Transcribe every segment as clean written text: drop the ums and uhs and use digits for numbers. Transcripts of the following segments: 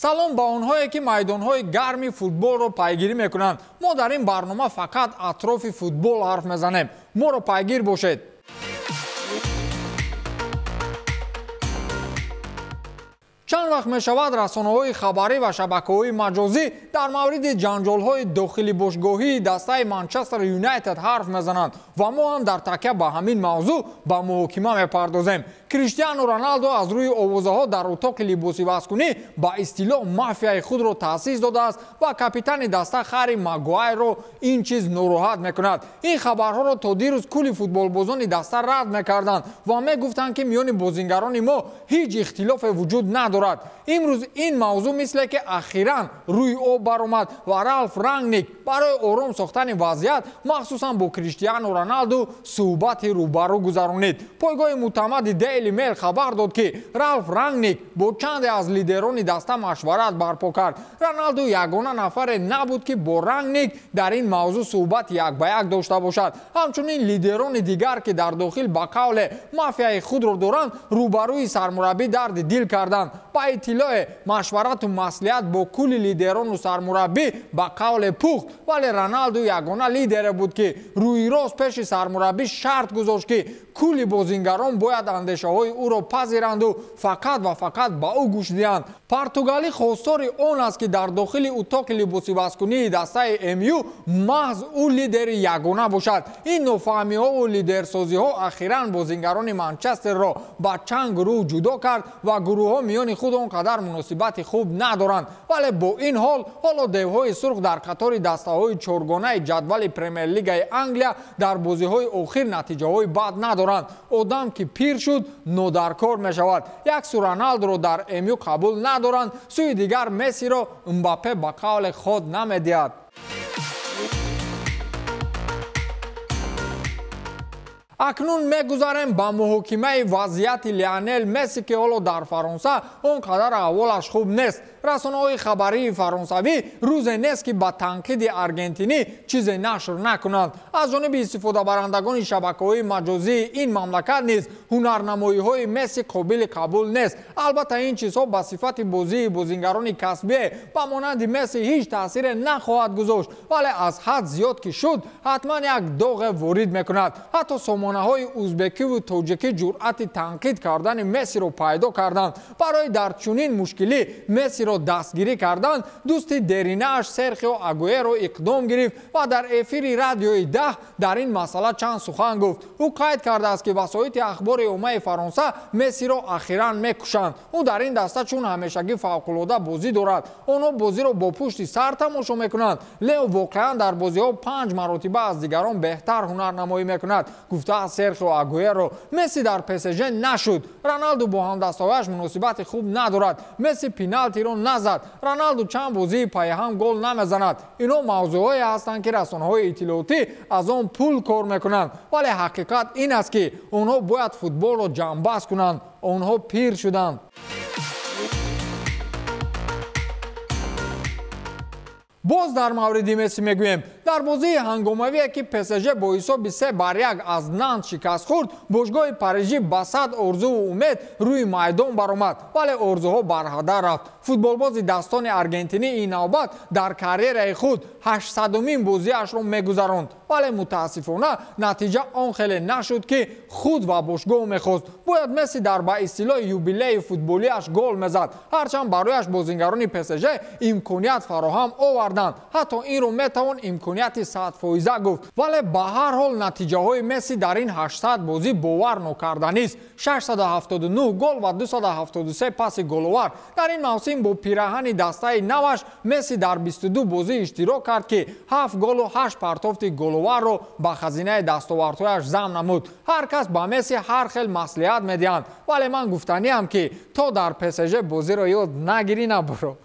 Салом ба онҳое, ки майдонҳои гарми футболро пайгирӣ мекунанд. Мо дар ин барнома фақат атрофи футбол ҳарф мезанем. Моро пайгир бошед. Чанд вақт мешавад расонаҳои хабарӣ ва шабакаҳои маҷозӣ дар мавриди ҷанҷолҳои дохили бошгоҳии дастаи Манчестер Юнайтед ҳарф мезананд ва мо ҳам дар такя ба ҳамин мавзӯъ ба муҳокима мепардозем. Криштиану Роналдо аз рӯи овозаҳо дар утоқи либосивазкунӣ ба истилоҳ мафияи худро таъсис додааст ва капитани даста Харри Магуайрро ин чиз нороҳат мекунад. Ин хабарҳоро то дирӯз кулли футболбозони даста рад мекарданд ва мегуфтанд, ки миёни бозингарони мо ҳеҷ ихтилофе вуҷуд надорад. Имрӯз ин мавзӯъ мисле ки ахиран рӯи об баромад ва Ралф Рангник барои ором сохтани вазъият махсусан бо Криштиану Роналду суҳбати рӯбарӯ гузаронид. Пойгоҳи мӯътамади Дейли Мейл хабар дод, ки Ралф Рангник бо чанде аз лидерони даста машварат барпо кард. Роналду ягона нафаре набуд, ки бо Рангник дар ин мавзӯъ суҳбати як ба як дошта бошад. Ҳамчунин лидерони дигар, ки дар дохил ба қавле мафияи худро доранд, рӯбарӯи сармураббӣ дарди дил карданд. Ба иттилоe машварату маслиҳат бо кулли лидерону сармураббӣ ба қавле пухт, вале Роналду ягона лидере буд, ки рӯи рост пеши сармураббӣ шарт гузошт, ки кулли бозингарон бояд андешаҳои ӯро пазиранду фақат ва фақат ба ӯ гӯш диҳанд. Португалӣ хостори он аст, ки дар дохили утоқи либосивазкунии дастаи МЮ маҳз ӯ лидери ягона бошад. Ин нофаҳмиҳову лидерсозиҳо ахиран бозингарони Манчестерро ба чанд гурӯҳ ҷудо кард ва гурӯҳҳо миёни худ он қадар муносибати хуб надоранд. Вале бо ин ҳол ҳоло девҳои сурх дар қатори дастаҳои чоргонаи ҷадвали Премер-лигаи Англия дар бозиҳои охир натиҷаҳои бад надоранд. Одам ки пир шуд, нодаркор мешавад. Як сӯ Роналдуро дар МЮ қабул надоранд, сӯи дигар Мессиро Мбаппе ба қавле худ намедиҳад. Акнун мегузарем ба муҳокимаи вазъияти Лионел Месси, ки ҳоло дар Фаронса он қадар аҳволаш хуб нест. Расонаҳои хабарии фаронсавӣ рӯзе нест, ки ба танқиди аргентинӣ чизе нашр накунанд. Аз ҷониби истифодабарандагони шабакаҳои маҷозии ин мамлакат низ ҳунарнамоиҳои Месси қобили қабул нест. Албатта ин чизҳо ба сифати бозии бозингарони касбие ба монанди Месси ҳеҷ таъсире нахоҳад гузошт, вале аз ҳад зиёд ки шуд, ҳатман як доғе ворид мекунад. Ҳатто сомонаҳои узбекиву тоҷикӣ ҷуръати танқид кардани Мессиро пайдо карданд. Барои дар чунин мушкилӣ Мессиро дастгирӣ кардан, дӯсти деринааш Серхио Агуэро иқдом гирифт ва дар эфири радиои 10 дар ин масъала чанд сухан гуфт. Ӯ қайд кардааст, ки васоити ахбори оммаи Фаронса Мессиро ахиран мекушанд. Ӯ дар ин даста чун ҳамешагӣ фавқулода бозӣ дорад. Онҳо бозиро бо пушти сар тамошо мекунанд. Лео воқеан дар бозиҳо 5 маротиба аз дигарон беҳтар ҳунарнамоӣ мекунад, гуфтааст Серхио Агуэро. Месси дар ПСЖ нашуд. Роналду бо ҳамдастаҳояш муносибати хуб надорад. Месси пеналтиро назад. Роналду чанд бозии пайҳам гол намезанад. Ино мавзӯъҳое ҳастанд, ки расонаҳои иттилоотӣ аз он пул кор мекунанд, вале ҳақиқат ин аст, ки онҳо бояд футболро ҷамъбаст кунанд. Онҳо пир шуданд. Боз дар мавриди Месси мегӯем. Дар бозии ҳангомавие, ки ПСЖ бо ҳисоби 3-1 аз Нант шикаст хӯрд, бошгоҳи Парижӣ ба сад орзуву умед рӯи майдон баромад, вале орзуҳо барҳадар рафт. Футболбози дастони аргентинӣ ин навбат дар карьераи худ 800-умин бозиашро мегузаронд, вале мутаассифона натиҷа он хеле нашуд, ки худ ва бошгоҳ мехост. Бояд Месси дар ба истилоҳи юбилеи футболиаш гол мезад. Ҳарчанд барояш бозингарони ПСЖ имконият фароҳам оварданд, ҳатто инро метавон имконияти 100% гуфт, вале ба ҳар ҳол натиҷаҳои Месси дар ин 800 бозӣ бовар нокарданист. 679 гол ва 273 паси головар. Дар ин мавсим бо пираҳани дастаи наваш Месси дар 22 бозӣ иштирок кард, ки 7 голу 8 партофти головарро ба хазинаи дастовардҳояш зам намуд. Ҳар кас ба Месси ҳар хел маслиҳат медиҳанд, вале ман гуфтаниам, ки то дар ПСЖ бозиро ёд нагирӣ, набуро.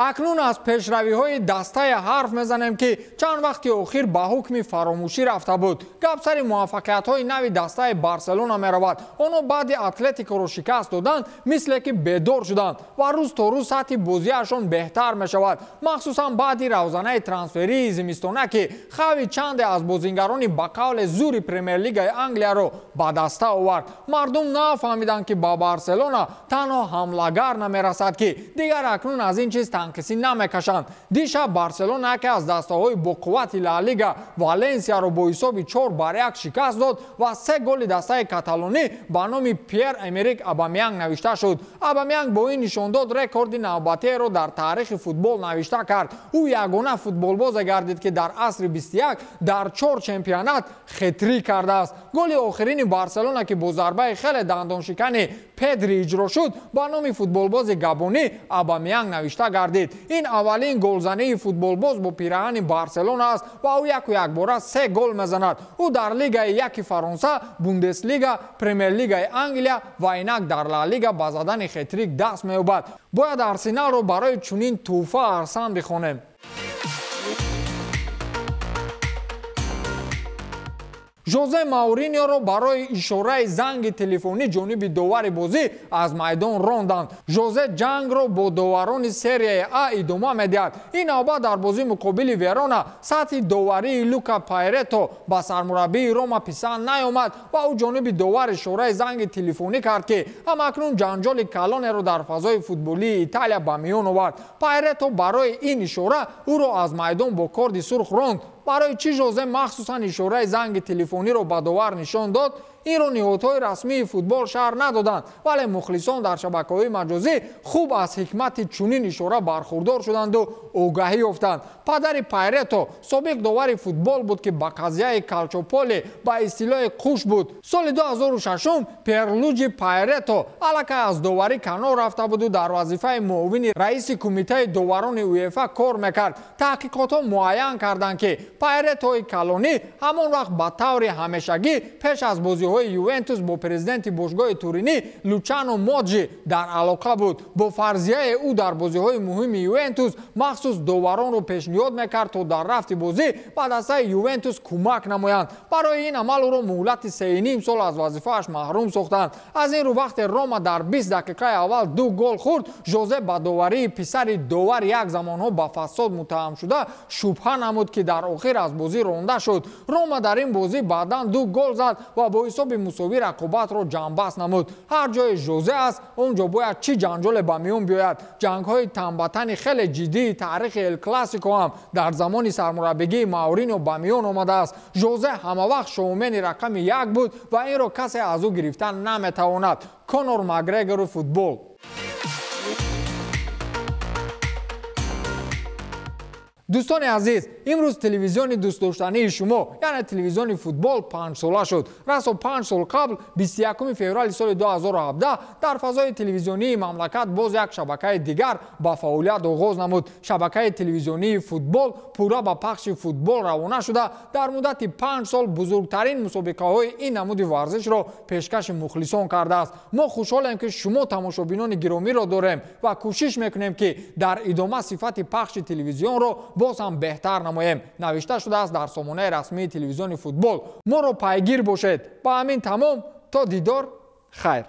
Акнун аз пешравиҳои дастае ҳарф мезанем, ки чанд вақти охир ба ҳукми фаромӯшӣ рафта буд. Гап сари муваффақиятҳои нави дастаи Барселона меравад. Онҳо баъди Атлетикоро шикаст доданд, мисле ки бедор шуданд ва рӯз то рӯз сатҳи бозиашон беҳтар мешавад. Махсусан баъди равзанаи трансферии зимистона, ки хави чанде аз бозингарони ба қавле зури Премер-лигаи Англияро ба даста овард. Мардум нафаҳмиданд, ки ба Барселона танҳо ҳамлагар намерасад, ки дигар акнун аз ин чиз танқисӣ намекашанд. Дишаб Барселона яке аз дастаҳои боқуввати Ла Лига Валенсияро бо ҳисоби 4-1 шикаст дод ва 3 голи дастаи каталонӣ ба номи Пьер Эмерик Абамянг навишта шуд. Абамянг бо ин нишондод рекорди навбатиеро дар таърихи футбол навишта кард. Ӯ ягона футболбозе гардид, ки дар асри 21 дар 4 чемпионат хетрик кардааст. Голи охирини Барселона, ки бо зарбаи хеле дандоншикани Педри иҷро шуд, ба номи футболбози габонӣ Абамянг навишта гардид. Ин аввалин голзании футболбоз бо пираҳани Барселона аст ва ӯ яку якбора 3 гол мезанад. Ӯ дар Лигаи яки Фаронса, Бундеслига, Премер-лигаи Англия ва инак дар Ла Лига ба задани хетрик даст меёбад. Бояд Арсеналро барои чунин тӯҳфа арсан бихонем. Жозе Мауриньоро барои ишораи занги телефонӣ ҷониби довари бозӣ аз майдон ронданд. Жозе ҷангро бо доварони серияи А идома медиҳад. Ин навбат дар бозӣ муқобили Верона сатҳи доварии Лука Пайрето ба сармураббии Рома писанд наёмад ва ӯ ҷониби довар ишораи занги телефонӣ кард, ки ҳамакнун ҷанҷоли калонеро дар фазои футболии Италия ба миён овард. Пайрето барои ин ишора ӯро аз майдон бо корди сурх ронд. Барои чӣ Жозе махсусан ишораи занги телефониро ба довар нишон дод? Инро ниҳодҳои расмии футбол шарҳ надоданд, вале мухлисон дар шабакаҳои маҷозӣ хуб аз ҳикмати чунин ишора бархурдор шуданду огаҳӣ ёфтанд. Падари Пайрето собиқ довари футбол буд, ки ба қазияи Калчополи ба истилоҳи қуш буд. Соли 2006 Перлуҷи Пайрето аллакай аз доварӣ канор рафта буду дар вазифаи муовини раиси кумитаи доварони УЕФА кор мекард. Таҳқиқотҳо муайян карданд, ки Пайретои калонӣ ҳамон вақт ба таври ҳамешагӣ пеш аз бозиҳои Ювентус бо президенти бошгоҳи Туринӣ Лучано Моджи дар алоқа буд. Бо фарзияи ӯ дар бозиҳои муҳими Ювентус махсус доваронро пешниҳод мекард, то дар рафти бозӣ ба дастаи Ювентус кӯмак намоянд. Барои ин амал ӯро муҳлати 3,5 сол аз вазифааш маҳрум сохтанд. Аз ин рӯ вақте Рома дар 20 дақиқаи аввал 2 гол хӯрд, Жозе ба доварии писари довар як замонҳо ба фасод муттаҳам шуда шубҳа намуд, ки дар охир аз бозӣ ронда шуд. Рома дар ин бозӣ баъдан 2 гол зад ва бо ҳисоби мусовӣ рақобатро ҷамъбаст намуд. Ҳар ҷое Жозе аст, он ҷо бояд чӣ ҷанҷоле ба миён биёяд. Ҷангҳои танбатани хеле ҷиддии таърихи Эл Классико ҳам дар замони сармураббигии Мауриньо ба миён омадааст. Жозе ҳамавақт шоумени рақами 1 буд ва инро касе аз ӯ гирифтан наметавонад. Конор Макгрегору футбол. Дӯстони азиз, имрӯз телевизиони дӯстдоштании шумо, яъне телевизиони футбол 5 сола шуд. Расо 5 сол қабл 21 феврали соли 2017 дар фазои телевизионии мамлакат боз як шабакаи дигар ба фаъолият оғоз намуд. Шабакаи телевизионии футбол пурра ба пахши футбол равона шуда, дар муддати 5 сол бузургтарин мусобиқаҳои ин намуди варзишро пешкаши мухлисон кардааст. Мо хушҳолем, ки шумо тамошобинони гиромиро дорем ва кӯшиш мекунем, ки дар идома сифати пахши телевизионро боз ҳам беҳтар намоем. Навишта шудааст дар сомонаи расмии телевизиони футбол. Моро пайгир бошед. Ба ҳамин тамом, то дидор, хайр.